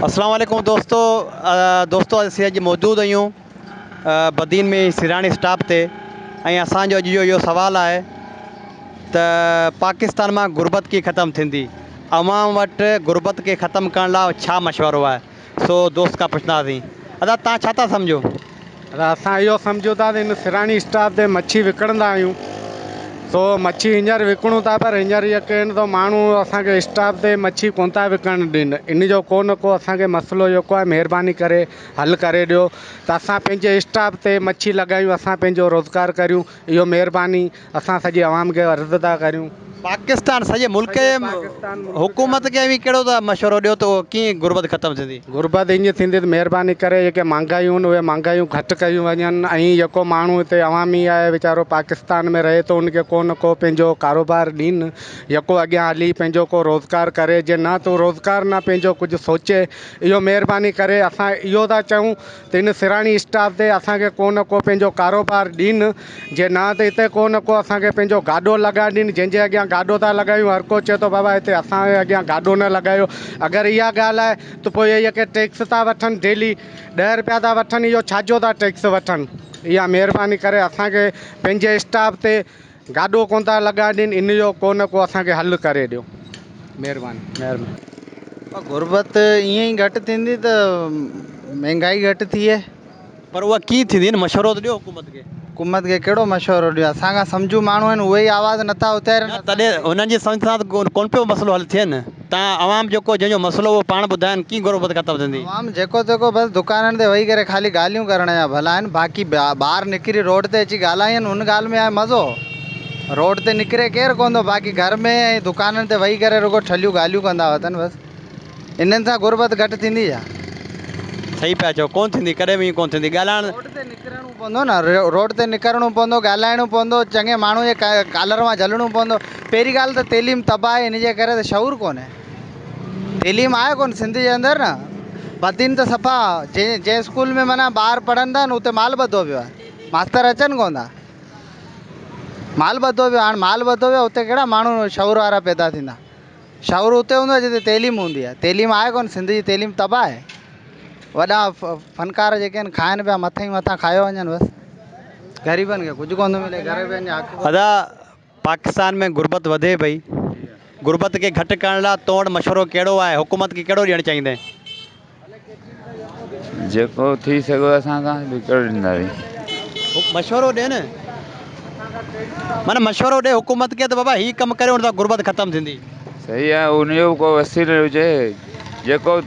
اسلام عليڪم دوستو دوستو اسين اڄ موجود آهيون بدين ۾ سيراڻي اسٽاپ تي ۽ اسان جو اڄ جو اهو سوال آهي ته پاڪستان مان غربت ڪيئن ختم ٿيندي اوهان وٽ غربت کي ختم ڪرڻ لاء ڇا مشورو آهي سو دوست کان پڇنداسين ادا تان ڇا ٿا سمجهو ادا اسان اهو سمجهون ٿا ته هن سراڻي اسٽاپ تي مڇي وڪڻندا آهيون سو مڇي هينئر وڪڻون ٿا پر هينئر اهو ڪين ٿو ماڻهو اسان کي اسٽاپ تي مڇي ڪونه ٿا وڪڻڻ ڏين ان جو ڪو نه ڪو اسان کي مسئلو جيڪو آهي مهرباني ڪري حل ڪري ڏيو ته اسان پنهنجي اسٽاپ تي مڇي لڳايون اسان پنهنجو روزگار ڪريون اهو مهرباني اسان سڄي عوام کي عرض ٿا ڪريون. پاڪستان سڄي ملڪ جي حڪومت کي اوهين ڪهڙو ٿا مشورو ڏيو ته اهو ڪيئن غربت ختم ٿيندي؟ غربت ائين ٿيندي ته مهرباني ڪري جيڪي مھانگايون آهن اهي مھانگايون گهٽ ڪيون وڃن ۽ جيڪو ماڻهو هتي عوامي آهي ويچارو پاڪستان ۾ رهي ٿو ان کي ڪو نه ڪو پنهنجو ڪاروبار ڏين جيڪو اڳيان هلي پنهنجو ڪو روزگار ڪري جي نه ته روزگار نه پنهنجو ڪجهه سوچي اهو مهرباني ڪري اسان اهو ٿا چئون ته هن سراڻي اسٽاپ تي اسان کي ڪو نه ڪو پنهنجو ڪاروبار ڏين جي نه ته هتي ڪو نه ڪو اسان کي پنهنجو گاڏو لڳائي ڏين جنهن جي اڳيان گاڏو ٿا لڳايون هر ڪو چئي ٿو بابا هتي اسان جي اڳيان گاڏو نه لڳايو اگر اها ڳالهه آهي ته پوء اهي جيڪي ٽيڪس ٿا وٺن ڊيلي ڏهه روپيا ٿا وٺن اهو ڇا جو ٿا ٽيڪس وٺن اها مهرباني ڪري اسان کي پنهنجي اسٽاپ تي گاڏو ڪونه ٿا لڳائڻ ڏين ان جو ڪو نه ڪو اسان کي حل ڪري ڏيو مهرباني. مهرباني. غربت ائين ئي گهٽ ٿيندي ته مهنگائي گهٽ ٿئي. پر اها ڪيئن ٿيندي نه مشورو ته ڏيو حڪومت کي. حڪومت کي ڪهڙو مشورو ڏيون اسان کان سمجهو ماڻهو آهن اهي ئي آواز نٿا اٿارين. نه تڏهن هنن جي سمجهه سان ته ڪونه پيو مسئلو حل ٿئي نه. تان عوام جيڪو جنهن جو مسئلو اهو پاڻ ٻڌائن ڪيئن غربت ختم ٿيندي. عوام جيڪو تيڪو بس دڪانن تي ويهي ڪري خالي ڳالهيون ڪرڻ جا ڀلا آهن باقي ٻاهر نڪري روڊ تي اچي ڳالهائين ان ڳالهه ۾ آهي مزو روڊ تي نڪري ڪير ڪونه ٿو باقي گهر ۾ ۽ دڪانن تي ويهي ڪري رڳو ٺلهيون ڳالهيون ڪندا وتن بس انهن سان غربت گهٽ ٿيندي ڇا. صحيح پيا چئو ڪونه ٿيندي ڪڏهن به ائين ڪونه ٿيندي ڳالهائڻ. روڊ تي نڪرڻو پوندو نه روڊ تي نڪرڻو پوندو ڳالهائڻو پوندو چڱي ماڻهو جي ڪالر مان جهلڻو پوندو پهرين ڳالهه ته تعليم تباهه آهي ان جي ڪري ته شعور ڪونهي تعليم آهي ڪونه سنڌ جي اندر نه بدين ته صفا جنهن جنهن اسڪول ۾ معنيٰ ٻار پڙهن ٿا نه اتي مال ٻڌو پيو آهي ماستر اچن ڪونه ٿا مال ٻڌو پيو هاڻ مال ٻڌو پيو اتي ڪهڙا ماڻهو شعور وارا پيدا ٿيندا شعور اتي هوندو آهي جتي تعليم هوندي آهي تعليم آهي ڪونه سنڌ جي تعليم تباهه آهي وڏا فنڪار جيڪي آهن کائن پيا مٿي ئي مٿان کايو وڃن بس غريبن کي ڪجهه ڪونه ٿو ملي غريبن جا حق ادا پاڪستان ۾ غربت وڌي پئي غربت کي گهٽ ڪرڻ لاء تو وٽ مشورو ڪهڙو آهي حڪومت کي ڪهڙو ڏيڻ چاهيندين. جيڪو ٿي سگهيو اسان کان به ڪري ڏينداسين. مشورو ڏي نه معنيٰ مشورو ڏي حڪومت کي ته بابا هي ڪم ڪريو ان سان غربت ختم ٿيندي. صحيح آهي ان جو به ڪو وسيلو هجي جيڪو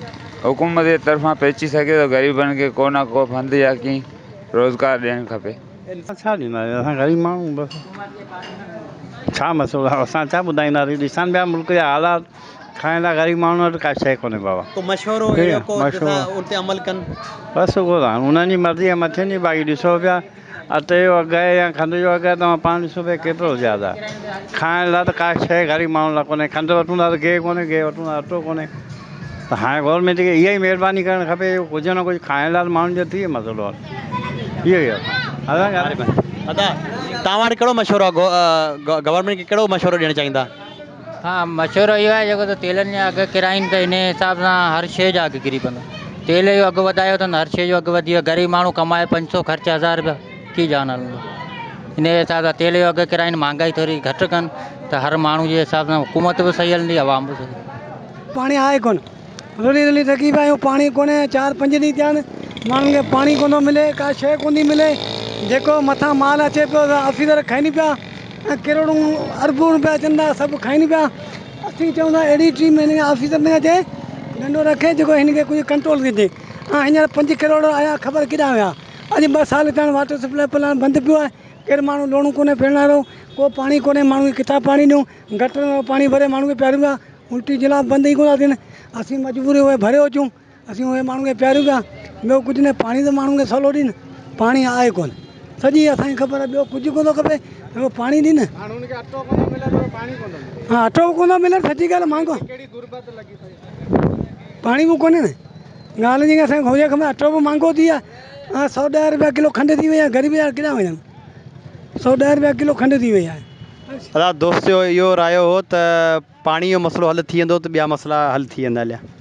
حڪومت جي طرفان پهچي سگهي ته غريبن کي ڪو نه ڪو فند يا ڪي روزگار ڏيڻ کپي. اسان ڇا ڏينداسين اسان غريب ماڻهو بس ڇا مسئلو آهي اسان ڇا ٻڌائينداسين ڏسن پيا ملڪ جا حالات کائڻ لاء غريب ماڻهن وٽ ڪا شيء ڪونهي بابا. ڪو مشورو اهڙو ڪو جنهن سان ان تي عمل ڪن. بس اهو ته هاڻ انهن جي مرضي آهي مٿين جي باقي ڏسو پيا اٽي جو اگهه آهي يا کنڊ جو اگهه آهي توهان پاڻ ڏسو پيا ڪيترو زياده آهي کائڻ لاء ته ڪا شيء غريب ماڻهن لاء ڪونهي کنڊ وٺون ٿا ته گيهه ڪونهي گيهه وٺون ٿا اٽو ڪونهي ته هاڻي گورنمينٽ کي اها ئي مهرباني ڪرڻ کپي جو ڪجهه نه ڪجهه کائڻ لاء ته ماڻهن جو ٿئي مسئلو حل اهو ئي آهي. ادا توهان وٽ ڪهڙو مشورو آهي گورنمينٽ کي ڪهڙو مشورو ڏيڻ چاهيندا. ها مشورو اهو آهي جيڪو ته تيلن جا اگهه ڪيرائين ته انهي حساب سان هر شيء جا اگهه ڪري پوندا تيل جو اگهه وڌايو اٿن هر شيء جو اگهه وڌي ويو غريب ماڻهو ڪمائي پنج سو خرچ هزار رپيا ڪي جان هلندو انهي حساب سان تيل جو اگهه ڪيرائين مهانگائي ٿوري گهٽ ڪن ته هر ماڻهو جي حساب سان حڪومت به صحيح هلندي عوام به صحيح. پاڻي آهي ڪونه رلي رلي ٿڪي پيا آهيون پاڻي ڪونهي چار پنج ڏينهن ٿيا آهن ماڻهن کي پاڻي ڪونه ٿو ملي ڪا شيء ڪونه ٿي ملي جيڪو مٿان مال اچي پيو سو آفيسر کائين پيا ۽ ڪروڙون اربون روپيا اچن ٿا سڀ کائين پيا اسين چئون ٿا اهڙي ٽيم هن کي آفيسر ۾ اچي ڏنڊو رکي جيڪو هن کي ڪجهه ڪنٽرول ڪجي ۽ هينئر پنج ڪروڙ آيا خبر ڪيڏانهن ويا اڄ ٻه سال ٿيا آهن واٽر سپلاء پلانٽ بند پيو آهي ڪير ماڻهو لوڻو ڪونهي ڦيرڻ وارو ڪو پاڻي ڪونهي ماڻهو کي ڪٿان پاڻي ڏيون گٽر مان پاڻي ڀري ماڻهو کي پياريون پيا الٽي جلاب بند ئي ڪونه ٿا ٿين اسين مجبور اهي ڀريو اچون اسين اهي ماڻهن کي پياريون پيا ٻيو ڪجهه نه پاڻي ته ماڻهن کي سولو ڏين پاڻي آهي ڪونه سڄي اسان کي خبر آهي ٻيو ڪجهه ڪونه ٿو کپي رڳو پاڻي ڏين ها اٽو به ڪونه ٿو ملي سچي ڳالهه مهانگو پاڻي به ڪونهي نه ڳالهه جيڪا اسان کي هجي کپي اٽو به مهانگو ٿي ويو آهي سو ڏهه روپيا ڪلو کنڊ ٿي وئي آهي غريب جا ڪيڏانهن وڃن سو ڏهه روپيا ڪلو کنڊ ٿي وئي آهي. ادا دوست جو اهو رايو هو ته پاڻي جو مسئلو حل ٿي ويندو ته ٻيا مسئلا حل ٿي ويندا هليا.